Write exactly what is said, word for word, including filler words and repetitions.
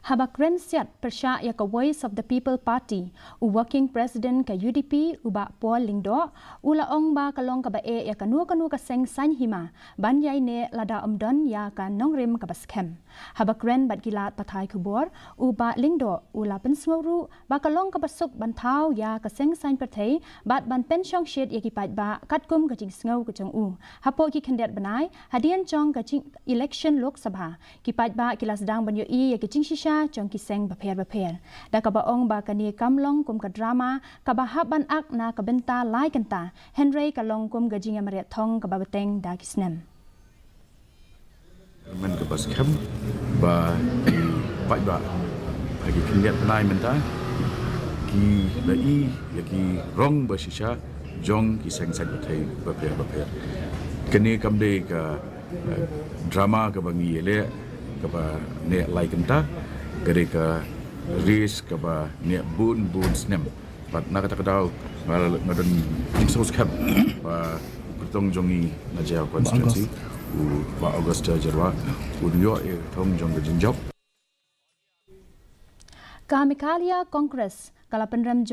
Haba kren siat pyrshah ïa ka Voice of the People Party, u Working President ka U D P, u Bah Paul Lyngdoh, u la ong ba ka long kaba eh ïa kano kano ka seng sain hima ban ïai neh lada ym don ïa ka nongrim kaba skhem. Haba kren bad ki lad pathai khubor, u Bah Lyngdoh u la pynsngew ruh ba ka long kaba suk ban thaw ïa ka seng sain pyrthei bad ban pynshong shit ïa ki paidbah katkum ka jingsngew ka jong u. Hapoh ki khyndiat bnai hadien jong ka jing election Lok Sabha, ki paidbah ki la sdang ban ïohi ïa ki jingshisha jong ki seng bapher bapher, da kaba ong ba kane kam long kum ka drama kaba hap ban ak na ka bynta lai kynta, hynrei ka long kum ka jingïamareh thong kaba bteng da ki snem. Mynta kaba skhem ba ki paidbah ha ki khyndiat bnai mynta ki la i ïa ki rong ba shisha jong ki seng sain pyrthei bapher bapher. Kane kam dei ka eh, drama kaba ngi ïaleh kaba neh lai kynta, ka dei ka race kaba neh bun bun snem. Bad na kata ka daw nga nga don jingsngewskhem ba u kyrtong jong ngi na Jaïaw constituency, u Bah August Jyrwa, u ïoh ïa ka thong jong ka jingjop. Ka Meghalaya Congress ka la pynrem jur